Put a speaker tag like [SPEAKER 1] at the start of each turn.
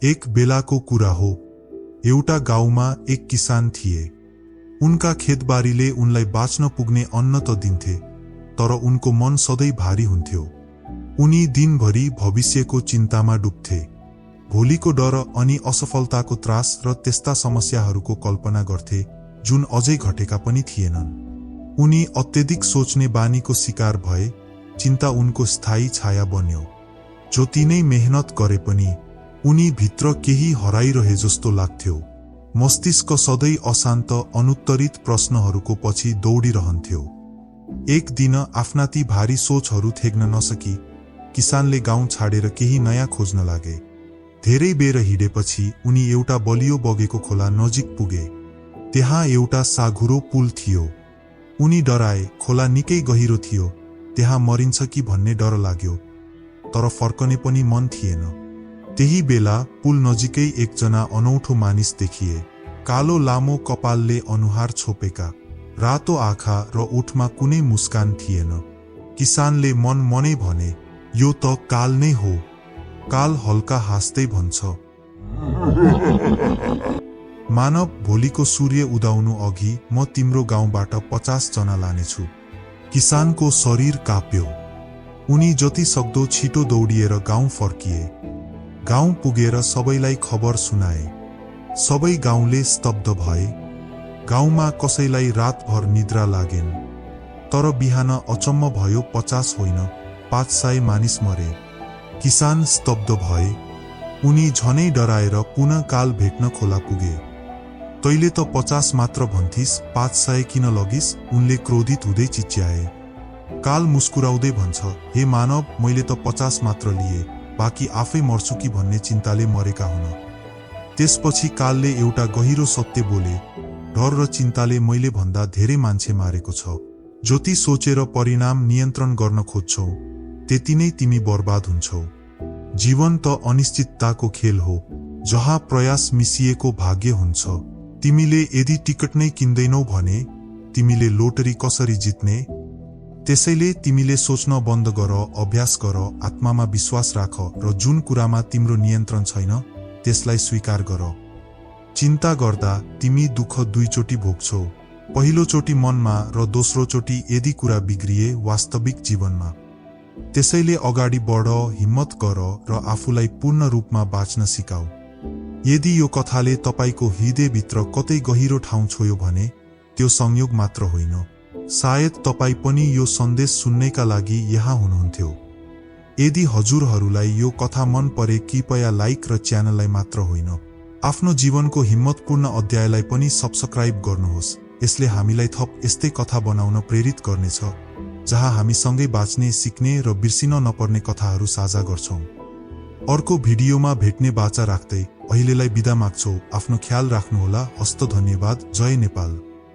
[SPEAKER 1] एक बेलाको कुरा हो, एउटा गाउँमा एक किसान थिए। उनका खेतबारीले उनलाई बाँच्न पुग्ने अन्न त दिन्थे, तर उनको मन सधैँ भारी हुन्थ्यो। उनी दिनभरि भविष्यको चिन्तामा डुब्थे, भोलिको डर अनि असफलताको त्रास र त्यस्ता समस्याहरूको कल्पना गर्थे जुन अझै घटेका पनि थिएनन्। उनी अत्यधिक सोच्ने बानीको शिकार भए। चिन्ता उनको स्थायी छाया बन्यो। जति नै मेहनत गरे पनि उनी भित्र केही हराइरहे जस्तो लाग्थ्यो। मस्तिष्क सधैँ अशान्त, अनुत्तरित प्रश्नहरूको पछि दौडिरहन्थ्यो। एक दिन आफ्ना ती भारी सोचहरू थेग्न नसकी किसानले गाउँ छाडेर केही नयाँ खोज्न लागे। धेरै बेर हिँडेपछि उनी एउटा बलियो बगेको खोला नजिक पुगे। त्यहाँ एउटा साँघुरो पुल थियो। उनी डराए, खोला निकै गहिरो थियो, त्यहाँ मरिन्छ कि भन्ने डर लाग्यो, तर फर्कने पनि मन थिएन। त्यही बेला पुल नजिकै एकजना अनौठो मानिस देखिए। कालो लामो कपालले अनुहार छोपेका, रातो आँखा र ओठमा कुनै मुस्कान थिएन। किसानले मनै भने, यो त काल नै हो। काल हल्का हाँस्दै भन्छ, मानव, भोलिको सूर्य उदाउनु अघि म तिम्रो गाउँबाट 50 जना लानेछु। किसानको शरीर काप्यो। उनी जति सक्दो छिटो दौडिएर गाउँ फर्किए। गाउँ पुगेर सबैलाई खबर सुनाए। सबै गाउँले स्तब्ध भए। गाउँमा कसैलाई रातभर निद्रा लागेन। तर बिहान अचम्म भयो, 50 होइन 500 मानिस मरे। किसान स्तब्ध भए। उनी झनै डराएर पुनः काल भेट्न खोला पुगे। तैले त 50 मात्र भन्थिस्, 500 किन लगिस्? उनले क्रोधित हुँदै चिच्याए। काल मुस्कुराउँदै भन्छ, हे मानव, मैले त 50 मात्र लिए, बाँकी आफै मर्छु कि भन्ने चिन्ताले मरेका हुन। त्यसपछि कालले एउटा गहिरो सत्य बोले, डर र चिन्ताले मैले भन्दा धेरै मान्छे मारेको छ। जति सोचेर परिणाम नियन्त्रण गर्न खोज्छौ, त्यति नै तिमी बर्बाद हुन्छौ। जीवन त अनिश्चितताको खेल हो, जहाँ प्रयास मिसिएको भाग्य हुन्छ। तिमीले यदि टिकट नै किन्दैनौ भने तिमीले लोटरी कसरी जित्ने? त्यसैले तिमीले सोच्न बन्द गर, अभ्यास गर, आत्मामा विश्वास राख र जुन कुरामा तिम्रो नियन्त्रण छैन त्यसलाई स्वीकार गर। चिन्ता गर्दा तिमी दुःख दुईचोटि भोग्छौ, पहिलोचोटि मनमा र दोस्रोचोटि यदि कुरा बिग्रिए वास्तविक जीवनमा। त्यसैले अगाडि बढ, हिम्मत गर र आफूलाई पूर्ण रूपमा बाँच्न सिकाऊ। यदि यो कथाले तपाईको हृदयभित्र कतै गहिरो ठाउँ छोयो भने त्यो संयोग मात्र होइन। सायद तपाई पनि यो सन्देश सुन्नैका लागि यहाँ हुनुहुन्थ्यो। यदि हजुरहरूलाई यो कथा मन परे कृपया लाइक र च्यानललाई मात्र होइन, आफ्नो जीवनको हिम्मतपूर्ण अध्यायलाई पनि सब्स्क्राइब गर्नुहोस्। यसले हामीलाई थप यस्तै कथा बनाउन प्रेरित गर्नेछ, जहाँ हामी सँगै बाँच्ने, सिक्ने र बिर्सिन नपर्ने कथाहरू साझा गर्छौं। अर्को भिडियोमा भेट्ने बाचा राख्दै अहिलेलाई बिदा माग्छौ। आफ्नो ख्याल राख्नुहोला। हस्त धन्यवाद। जय नेपाल।